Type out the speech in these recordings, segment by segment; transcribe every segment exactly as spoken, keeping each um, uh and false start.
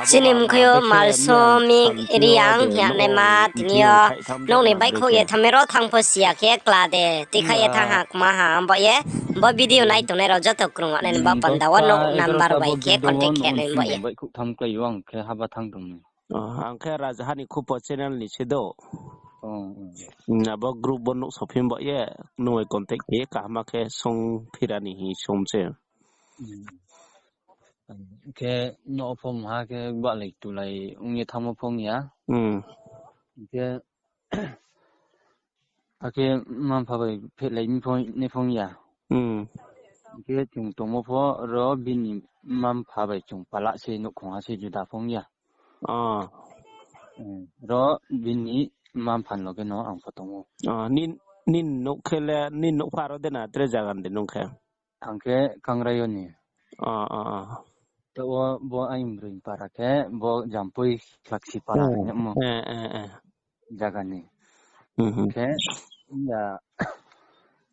Chini mkhui yo Malsomik Reang hing ye naima tini yo nouh ni baihkhouh ye thanngmai ro thanng pho si ya khe kla de, tikha ye thanng ha kma ha, bo ye, bo video nai tongnai rao joto krung nai ni ba panda wo nouh number bai khe contact khe nai bo ye. Baihkhouh thanng klái yo ang khe haba thanng tong ni. Ang khe Rajaha ni Khupo channel ni se do. Abo group bo nouh sophi bo ye, nung bai contact khe ye kaham khe song phira ni hing song se. Khe nouh pho maha khe bahlai tulai ong ye thanngmo pho ong ya. Khe, akhe mma-mpha bai phehlai ni pho ong ya. Khe chung tongmo pho ro bini mma-mpha bai chung pala se nouhkhong ha se juda pho ong ya. Ro bini mma-mpha ni loge no ang pho tong ou. Nini nouh khe le, nini nouhpha ro de na tre zaga ni de nung khe? Ang khe Kangrai yo ni. Taoh wo bo aini broi ni para khe bo Jampui Khlaksi para hingmo zaga ni. Khe ya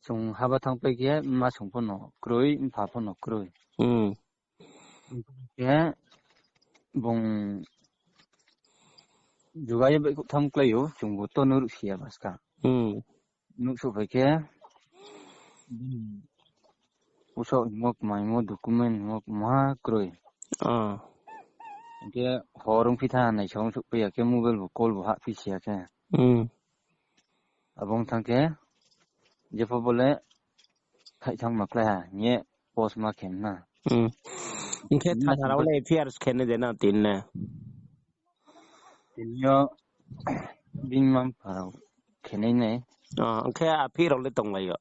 chung haba thanngpai khe mma song pho no kroi, mpha pho no kroi. Khe bung juga ye baihkhouh thanng klái ou, chung bu to nuh ruh si ya baska. Nuhsouhphai khe, uso mo kmaimo document mo kma kroi. Hing khe hor ongphi tha naisaoh souhpai ya khe mobile bu call bu hahphi si ya khe. Abo ong thanng khe, jepho bo le thaih thanng ma klái ha hing ye post ma khe na. Hing khe thana rao le F I R khe nai de na tini le? Tini yo bini mma-mpha rao khe nai nai. Hing khe aphih rao le tonglai yo?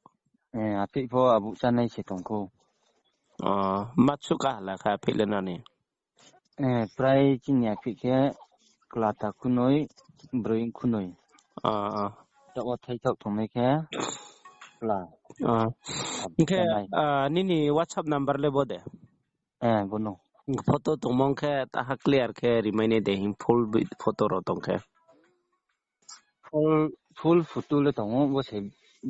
Aphih pho abuh chánai se tong khou. Ma suh kaha la khe aphih le nani? Prai chini aphih khe kla ta khunoi, broi khunoi. Taoh wo thaithaoh tongnai khe kla. Hing khe, nini WhatsApp number le bo de? Bo no. Photo tongmo khe taha clear khe rimai nai de hing full photo rao tong khe. Full, full photo le tong ou, bo se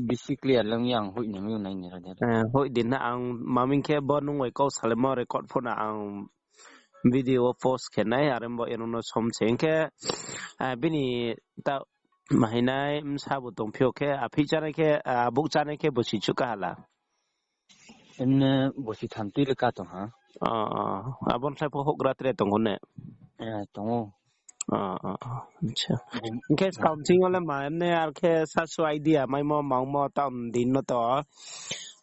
bisi clear le ong ya, ang hoih ni mi nai ni ra de. Hoih di na, ang maming khe bo nung bai kau salaimo record pho no ang video wo post khe nai, are bo eno no som se. Hing khe, bini ta mahainai bsa bu tongphi yo khe, aphih chánai khe, abuh chánai khe bo si chu kaha la? Emne bo si thamtui le ka tong ha. Abo ni khlai pho houhgra tre tong ou ne? Tong ou. Hing khe skang ching yo le ma emne ar khe sasu idea maimo mangmo taoh din no to.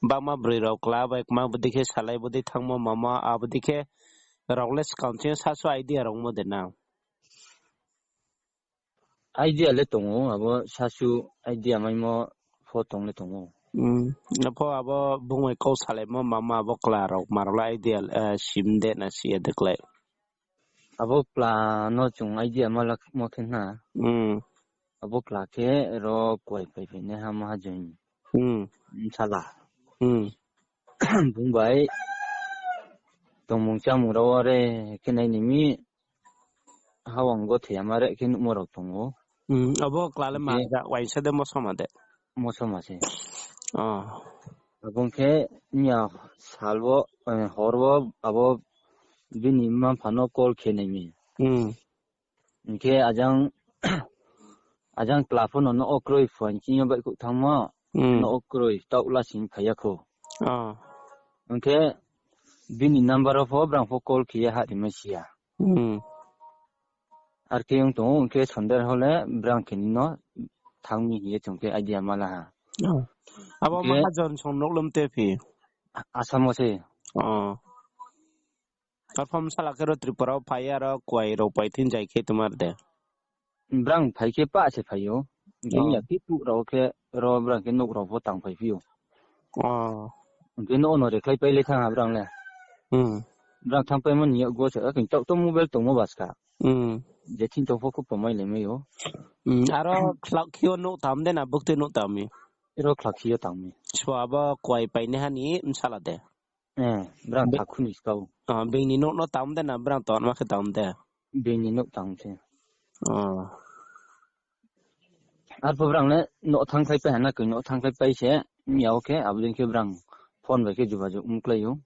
Bangma broi rao kla bai kma bodei khe salai bodei thanngmo mamo abo dei khe rao le skang ching yo sasu idea rao ongmo de na? Idea le tong ou, abo sasu idea maimo pho tong le tong ou. Apho abo bung bai kau salaimo mamo abo kla rao kma rao le idea, sim de na si ya de klái? Abo kla no chung idea ma la mo khe na. Abo kla khe ro kuai pai pai nai ha mahajon. Bsala. Bung bai tongmung chámung rao are khe nai ni mi, hawang gothoi yama re khe nuhmo rao tong ou. Abo kla le ma ja uaingsa de mosoma de? Mosoma se. Abo ong khe mia sal wo, hor wo abo bini mma-mpha no call khe nai mi. Hing khe ajang, ajang kla pho no nouh wo kroi phuaing ching yo baihkhouh thanngmo, nouh wo kroi taoh lasing phai ya khou. Hing khe bini number wo pho brang pho call khe ye hahrimai si ya. Ar khe ong tong ou, hing khe Sonder ho le brang khe ni no thanng mi hing ye chung khe idea ma la ha. Abo mahajon song nouh lom te phi? Asam wo se. Arpho bsala khe ro Tripura wo phai ye aro kuai rao pai thing zai khe tmar de? Brang phai khe pah se phai ou. Hing ya khe tuh rao khe ro brang khe nouh rao pho tang phai phi ou. Hing khe nouh no rekhlai pai le thanng ha brang le. Brang thanngpaimo ni yakgo se, akhe taoh to mobile tongmo baska. Je thing tong pho khupo mai le mai ou. Aro khlakhi yo nouh tang de na buktui nouh tang mi? Ro khlakhi yo tang mi. So abo kuai painaiha ni bsala de? Brang tha khunoi ska ou. Being ni nouh no tang de na brang tongma khe tang de? Being ni nouh tang se. Arpho brang le nouh thanngkhlai pai ha na koi, nouh thanngkhlai pai se, mia wo khe abo dei khe brang phone bai khe jogajog ongklái ou.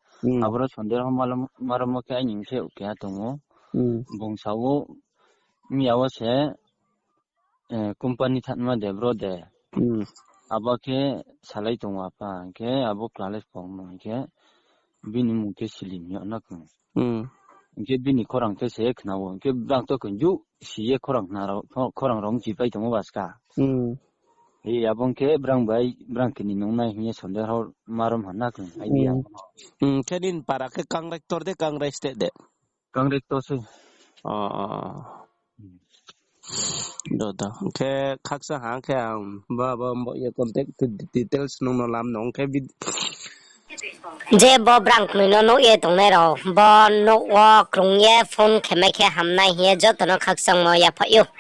Aboro Sonder ho maromo khe aini bsa keha tong ou. Bung sa ou, miya wo se, company thanngma de bro de. Abo khe salai tong ou apa, hing khe abo klalai pho no, hing khe bini mmung khe Silim hing yag na khe. Hing khe bini khorang khe se khna ou, hing khe brang to khe ju si ye khorang rao mchipai tong ou baska. Hi abo hing khe brang bai, brang khe ni nungnai hing ye sonde rao marom ha na khe, idea. Khe nini para khe contractor de, contractor de? Contractor se. Dodo. Hing khe khakchang ha khe ang bo, bo, bo ye contact details nung no lam no hing khe je bo brang knoi no nuh ye tongnai rao, bo nouh wo krung ye phone khe mai khe hamnai hing ye joto no khakchangmo yaphaih ou.